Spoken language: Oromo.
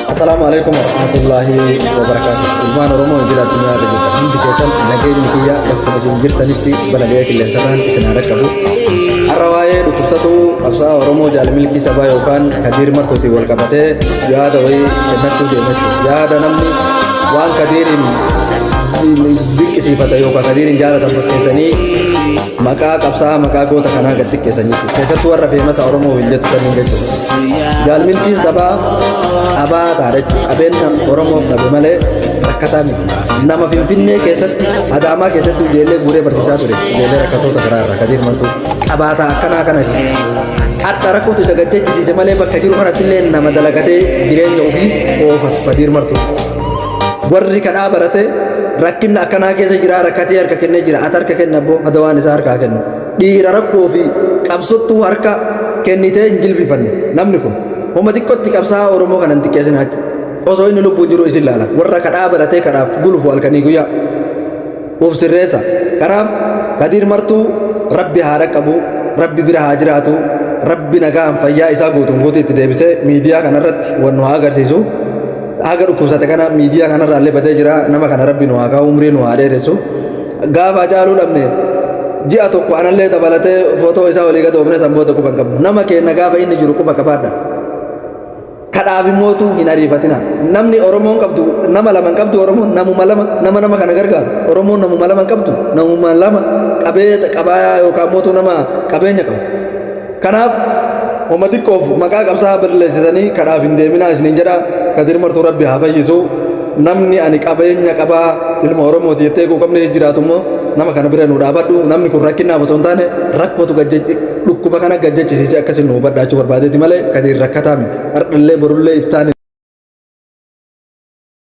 Assalaamu alaikum warahmatullaahi wabarakaatuh. Ilmaan Oromoo idil addunyaa irra jirtan hundi keessan nageenyi kiyya bakkuma isin jirtanitti balali'ee qilleensarraan isin haa dhaqqabu. Har'a waa'ee dhukkubsatuu qabsaa'aa Oromoo Jaal Milkii Sabaa yookaan Kadiir Martuutiin wal qabatee yaada wayii kennachuu deema jechuudha. Yaada namni waan Kadiiriin dinqisiifata yookaan Kadiiriin jaalatan fakkeessanii maqaa qabsaa'aa maqaa goota kanaa gad xiqqeessan jechuudha. Keessattuu warra feemasa Oromoo hin jettu sanniin jechuudha. Jaal Milkiin Sabaa qabaataadha jechuudha. Qabeenya Oromoof dhabe malee rakkataa miti. Nama Finfinnee keessatti Adaamaa keessatti ijoollee guuree barsiisaa ture. Ijoollee rakkatoota karaa irraa Kadiir Martuu qabaataa akkanaa kana jechuudha. Hadha rakkootu isa gad jechisiise malee bakka jiru kanatti illee nama dalagatee jireenya ofii oofatu Kadiir Martuu. Warri kadhaa barate rakkinna akkanaa keessa jira, rakkatee harka kennee jira. Ati harka kenna abboo hada waan isaa harkaa kennu. Dhiira rakkoo fi qabsottuu harka kennitee hin jilbifanne namni kun. Homa xiqqootti qabsaa'aa Oromoo kana hin xiqqeessinaa jechuudha. Osoo inni lubbuun jiru isin laala. Warra kadhaa baratee kadhaaf gulufu halkanii guyyaa. Uf sirreessa. Kanaaf Kadiir Martuu Rabbi haa dhaqqabu, Rabbi bira haa jiraatu, Rabbi nagaan fayyaa isaa guutuun guutuu itti deebisee miidiyaa kanarratti wan nu haa agarsiisu. Haga dhukkubsate kana miidiyaa kanarraa illee badee jira. Nama kana Rabbi nu haa kaa'u, umrii nu haa dheeressu. Gaafa Hacaaluu dhabne ji'a tokko anallee dabalatee footoo isaa olii gad oofne, san booda quba hin qabnu. Nama keenya gaafa inni jiru quba qabaadha. Kadhaaf immootu hin ariifatina. Namni Oromoon qabdu nama lama hin qabdu. Oromoon namuma lama, nama nama kana gargaaru. Oromoon namuma lama hin qabdu, namuma lama qabee qabaa yookaan mootu nama qabeenya qabu. Kanaaf homa xiqqoof maqaa qabsaa balleessisanii kadhaaf hin deeminaa isiniin jedha. Kadir Martuu Rabbi haa fayyisu. Namni ani qabeenya qabaa, ilma Oromooti jettee quuqamni jiraatu immoo nama kana bira nu dhaabadhu. Namni kun rakkinaaf osoo hin taane rakkootu dhukkuba kana gad jechisiisee akkasin nu hubadhaa jechuu barbaadeeti malee Kadir rakkataa miti. Hardhallee borullee iftaan.